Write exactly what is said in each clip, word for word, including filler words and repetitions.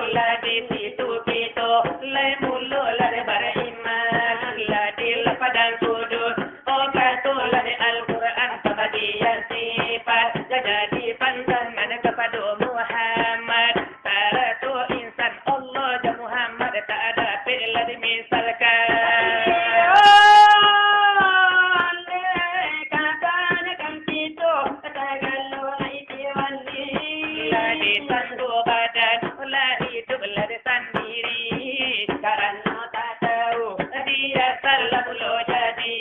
Lah di situ kito, lai mulo lah di bariman, lah di lah Padang Kudus, oh kato lah di Al-Quran, pambadian sifat, jadi pandangan kapado Muhammad, sarato insan Allah jo Muhammad, tak dapek lah dimisalkan. Lah disando badan, lah iduik lah di sandiri. Karano tak tau, di asal lah mulo jadi.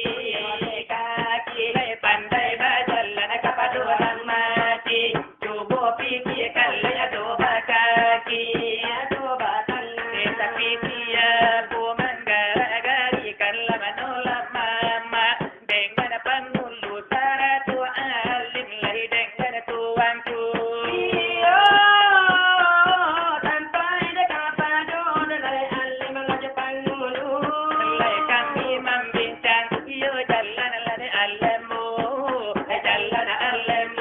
Kaki lai pandai bajalan, kapado urang mati. Cubo pikiakan lai ado bakaki, ado batangan. Tatapi siapo manggarak-garikan lah mano lah mamak. Dengan pangulu sarato alim, lai dengan tuanku. Iyo, sampai dek kapado, dek lai alim, lai jo pangulu. Lai kami mambincang, iyo jalan lai alim, lai jalan alim.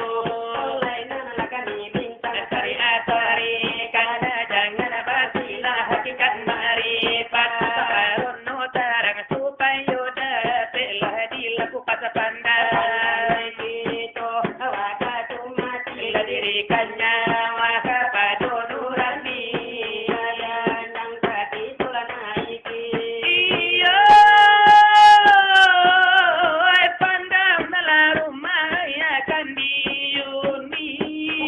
Lai nan lah kami bincang, syariat tarikat, jangan basilah hakikat makrifat. Sabarono tarang supayo dapeklah dilakukan sapandai. Kito wakatu mati, lah dirikan nyawa kapado nurani, nan tadi tu lah naiki. Iyo, pandam dalam rumah ya kan diuni.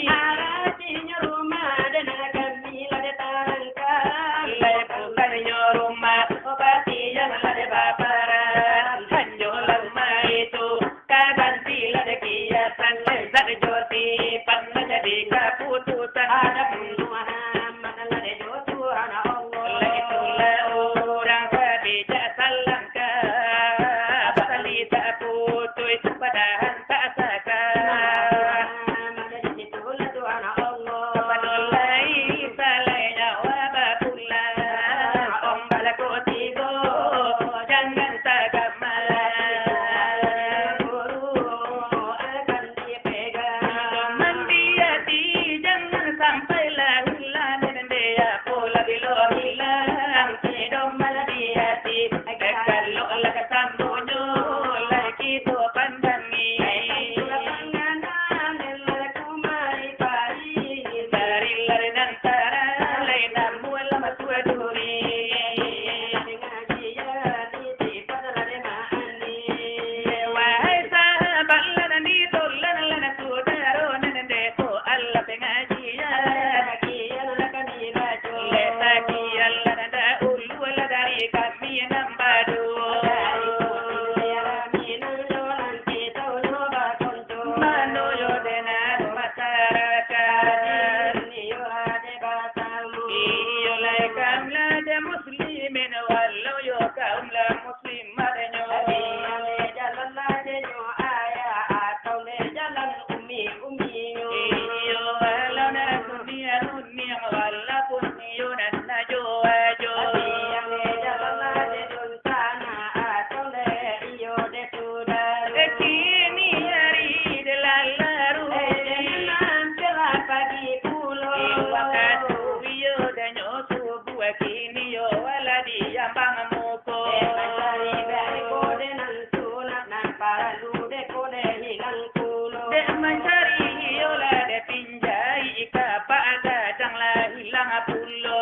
Aratinyo rumah dek nan kami lah ditarangkan. Lai bukannyo rumah, oh, batiang lah dibaparan. Hanyolah rumah itu, ka ganti lah dek kiasan. Lai zat jo sifat, lah jadi kaputusan. Adapun Muhammad lah dek jo Tuhan Allah. Lah itulah urang babijak salangkah, batali tak putuih, padahan tak saka. Itulah doa Allah. Pado lai salai nyawa bapulang. Ombak lako tigo, jangan tagama. Guru akan dipegang. Mandi ati, jangan sampai lah hilang. Dek apo lah bilo hilang, tido malah di ati. Kalau lah kasambunyo, lah kito pandangi. Barilah nan tara, lai namuah lah masuak duri. Wahai sahabat, lah nan ditolan, lah nan sudaro, nan dek ko alah pangajian. Dek sakian lah nan dahulu, lah dari kami nan baduo. Mano yo dek nan masyarakat. Iyo lai kaum lah dek muslimin, walau yo kaum lah muslimat nyo. Iyo, walau nan dunia dunia, walaupun iyo nan ajo-ajo. Kini ari dek lah laruik. Wakatu iyo danyo subuah, kini yo lah di ambang muko. Dek mancari iyo lah dek pinjai, kapak gadang lah hilang pulo.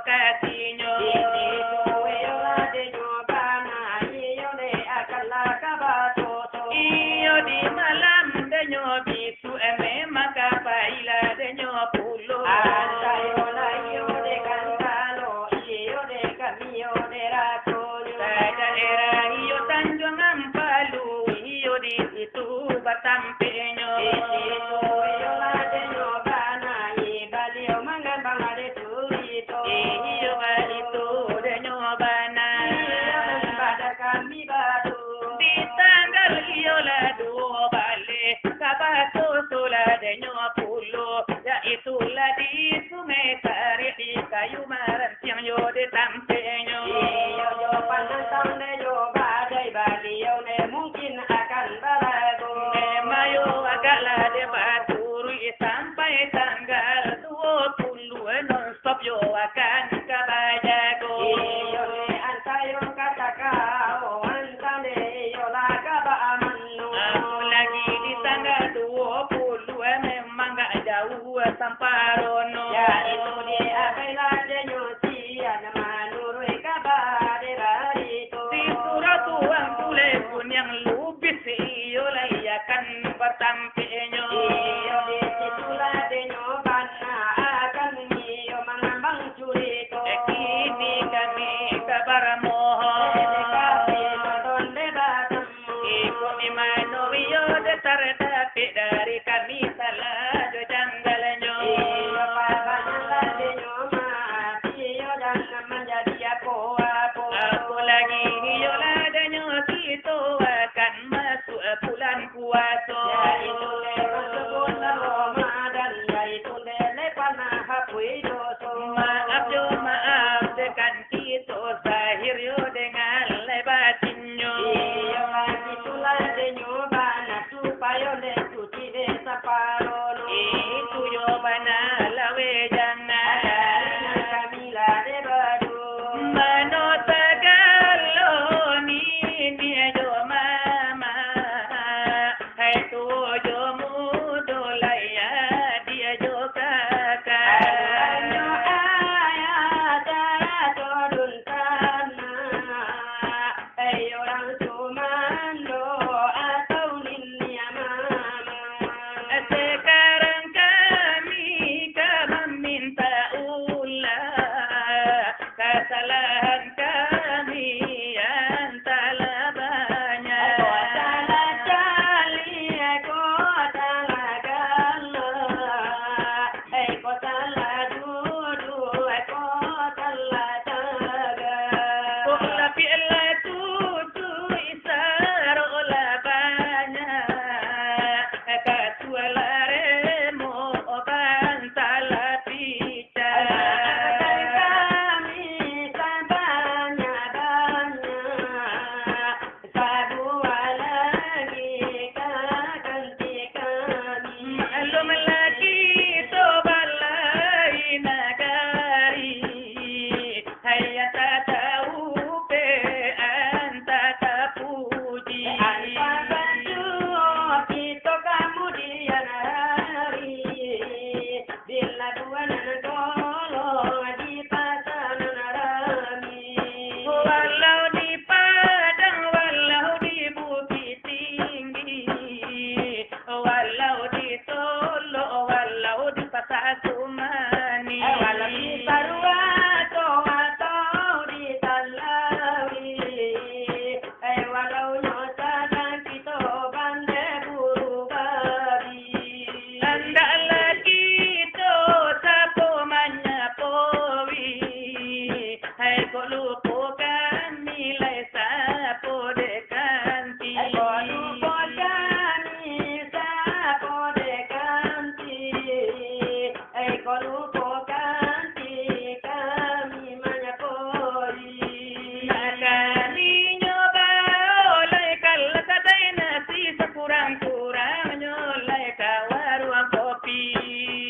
Katinyo. Di situ iyo lah denyo bana, iyo dek akan lah ka batoto. Iyo di malam denyo bisuak, eh, memang ka pai lah denyo pulo. Antah iyo lah iyo dek Kantalo, iyo dek Kamio dek rasonyo. Ka daerah iyo Tanjuang Ampalu, iyo di situ batampeknyo. Di situ iyo lah denyo bana, Baliau mangambang dek curito. Iyo baitu denyo bana. Iyo nan badan kami badu. Di tanggal iyo lah duo baleh, ka batoto lah denyo pulo, yaitu lah di Sungai Karik, di Kayu Marantiang yo ditampeknyo. Iyo jo panantang denyo badai, baliau ne mungkin akan balagu. Memang yo agak lah dek baturuik sampai tanggal duo puluah, non stop yo akan ka bajago. Iyo dek antah yo ka takao, antah dek iyo lah ka baamanu. Apolagi di tanggal duo puluah, memang gak jauah samparono. Yaitu di Abai lah denyo sian, manuruik kaba dek barito. Di surau Tuang Pulai Kuniang Lubis, iyo lah iyo akan batampeknyo. Iyo di situ lah denyo bana, akan iyo mangambang curito. Eh, kini kami ka baramoho. Eh, dek kami nonton dek batamu. Iko di mano iyo dek tardapek dari kami salah jo janggalnyo. Iyo, pabanyak lah denyo maaf, iyo jangan manjadi apo-apo. Apolagi iyo lah denyo kito akan masuak bulan puaso. Yaitu dek masuak bulan Ramadan, yaitu dek lepas nah hapuih doso. Maaf jo maaf dek kan kito, zahir yo dengan lai batinnyo. Iyo, baitu lah denyo bana, supayo dek suci dek samparono. Itu yo bana laweh jangan. Dari nan kami lah dek badu. Mano sagalo niniak jo mamak, hai tuo jo mudo, lai adiak jo kakak. Aduanyo ayah, sarato dunsanak, eh, urang sumando atau niniak mamak. Sekarang kami ka maminta ulah kasalahan kami yang talah banyak. Ko salah caliak, ko salah galak, eh, ko salah duduak, eh, ko salah tagak. Ko lapiak lah tutuik, sarok lah banyak, eh, kasuah lah remok, banta lah picah. Maafkan kami sabanyak-banyak, sabuah lagi ka ganti kami. Maklumlah kito balai nagari, hai antah taupek, antah tapuji. Antah bajuo kito kamudian hari, di labuah nan golong, di pasa nan rami. Walau di padang, walau di bukik tinggi, walau di Solok, walau di Pasa Sumani. Eh, walau di Paruato atau di Talawi. Eh, walau nyo sadang kito bandeh buru babi. Andaklah kito sapo manyapoi, hai kok lupo kami lai sapo dek kanti. Hai kok lupo kami sapo dek kanti. Ai, kok lupo kanti kami manyapoi. Nakaninyo bao lai ka lah kadai nasi, sakurang-kurangnyo lai ka waruang kopi.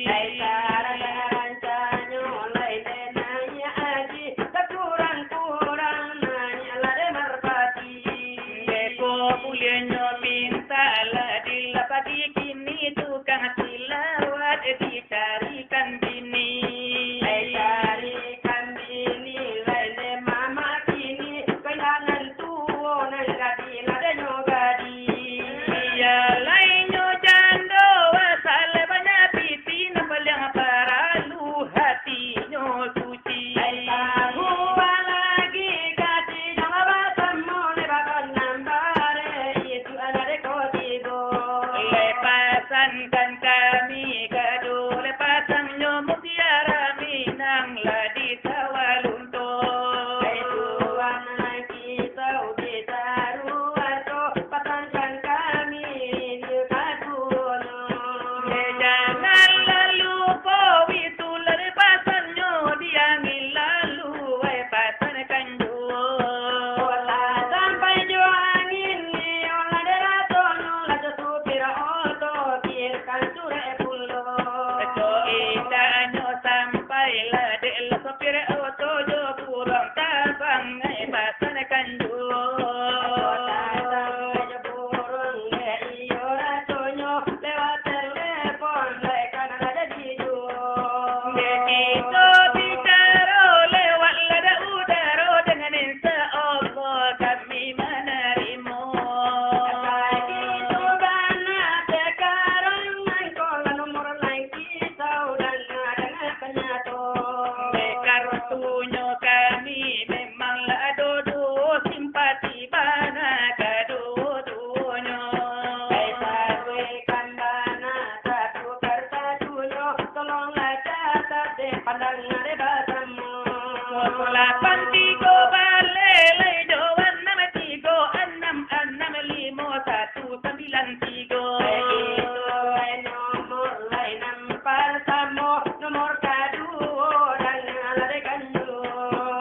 Ai, sarancak-rancaknyo lai dek naiak aji, sakurang-kurang Kita walunto. Hai tuan, kisau di saruato, patangkan kami di kaduonyo. Jangan lalu ko itu lari pasannyo, di angin lalu, wai pasan kanjuo. Kota sampai jo angin, ni olah deratonyo, lajo supir oto, kirkan surek pulo. Ko itanyo sampai lah dek lah sopir oto jo buruang tabang, ai pasan kanjuo. Kota sampai jo buruang, dek iyo rasonyo, lewat telepon, lai kan lah jadi juo. Dek kito bicaro lewat lah dek udaro, dengan insya Allah kami manarimo. Baitu bana sekarang, angko lah nomor lain kisau, danga-danga kanyato. Dek kartunyo kami memang lah ado duo, simpati bana kaduo-duonyo. Ai sabuikan bana satu per satunyo, tolonglah catat dek pandang dek basamo. Lapan tigo baleh lai jo anam tigo, anam anam limo satu sambilan tigo. Baitu ai nomor lai nan partamo, nomor kaduo danga lah dek kanjuo.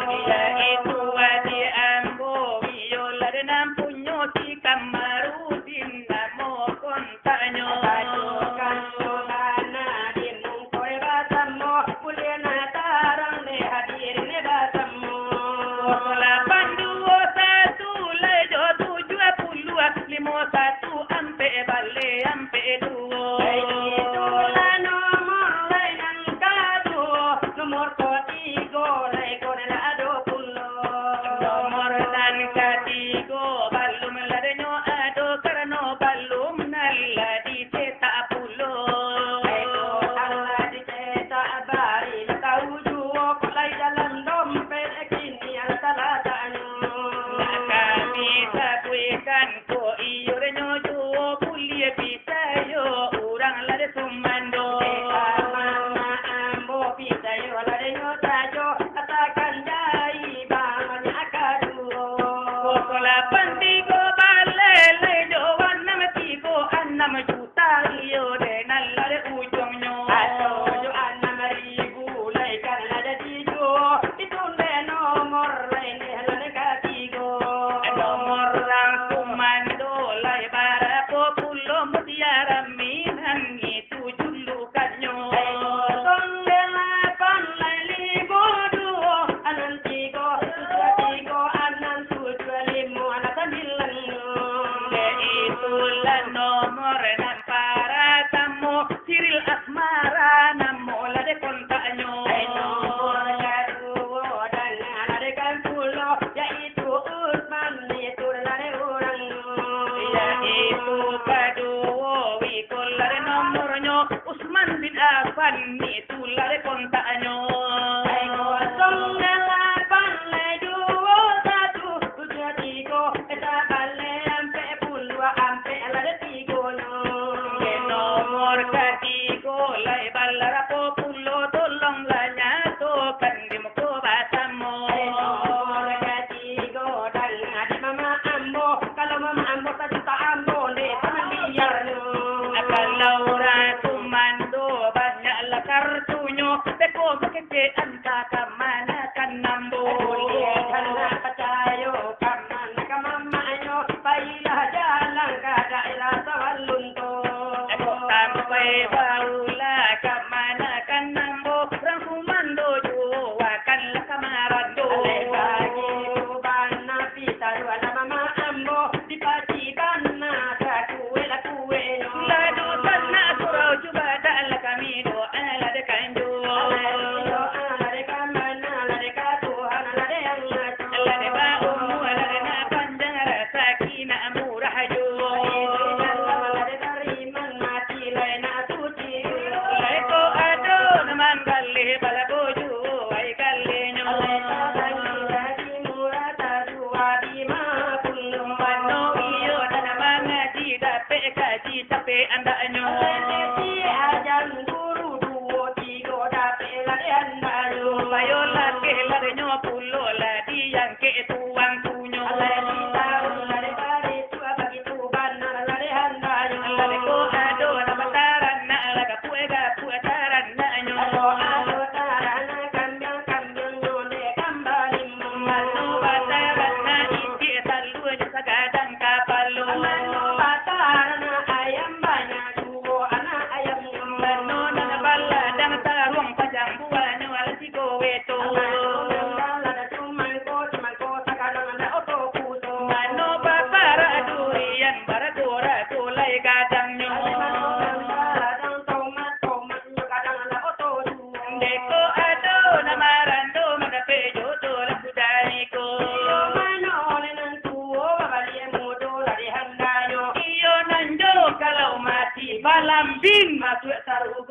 Iyo itu adik ambo, iyo lah dek nan punyo si Kamarudin namo kon tanyo. Bacokan bana di mungkoi basamo, buliah na tarang dek hadirin basamo. Lapan duo satu lai jo tujuah puluah, limo satu ampek baleh ampek duo. Itulah nomor lai nan kaduo, nomor katigo lai ko nan ado pulo. Nomor nan katigo balum lah denyo ado, karano balum nan lah dicetak pulo. Alah dicetak bari lah tau juo, kok lai dalam dompet kini alah talataknyo. Nak kami sabuikan ko iyo denyo juo, buliah picayo urang lah dek sumando. Mama ambo picayo lah denyo sajo, katakan jai banyak kaduo. Pokok lapan tigo baleh lai jo anam tigo, anam juta iyo dek nan lah dek ujuangnyo. Atau jo anam ribu lai kan lah jadi juo, itu dek nomor lai dek lah dek katigo. Nomor langsung mando lai barapo pulo, mutiara Minang itu julukan nyo. Ai kosong delapan lai limo duo, anam tigo, tujuah tigo, anam tujuah limo, anam sambilan nyo. Dek itulah nomor nan paratamo, siril asmara namo lah dek kontaknyo. Ai nomor kaduo, danga lah dek kan pulo, yaitu Usman, itu lah dek urang nyo. Yaitu kaduo, iko lah dek nomornyo, Usman bin Affan, itu lah dek kontaknyo. Ai kosong dalapan lai duo satu tujuah tigo, eh, sabaleh ampek puluah ampek lah dek tigonyo. Dek nomor katigo lai barapo pulo, tolonglah nyatokan di muko basamo. Ai nomor katigo, danga dek mama ambo, kalau mama ambo sajuta ambo dek sambilan nyo. Kalau urang sumando banyaklah kartunyo, beko bakecekan ka kamanakan ambo. Buliah kan nak pacayo kamanakan mamaknyo, pailah jalan ka daerah Sawalunto. Sampai baolah kamanakan ambo, urang sumando juo akanlah ka marando. Alai baitu bana pitaruahlah mama ambo, dipacik bana sakuek lah kueknyo. Lah dusanak surau jo badak lah kami doa lah dek kanjuo. Alai doa lah dek kamana lah dek ka Tuhan. Larinyo pulo lah diangkek tuangkunyo. Lah ditaruh, lah dibari, tu bagitu bana lah dihandayo. Lah ko ado nan bataranak, lah gapuak-gapuak taranaknyo. Ado, ado taranak kambiang, kambiangnyo dek kambalimbung. Mano bataranak icik, taluanyo sagadang kapalo. Mano bataranak ayam, banyak juo anak ayamnyo. Mano nan baladang taruang, panjang buahnyo alah tigo meto. Mano nan baladang sumangko, sumangko sagadang anak oto puso. Mano baparak durian, barago-rago lai gadangnyo. Mano nan baladang tomat, tomatnyo gadang anak oto juo. Dek ko ado nan marando, mandapek jodoh lah sudah niko. Iyo mano nan tuo, babaliak mudo lah dihandayo. Iyo nan jo kalau mati, balambin masuak sarugo.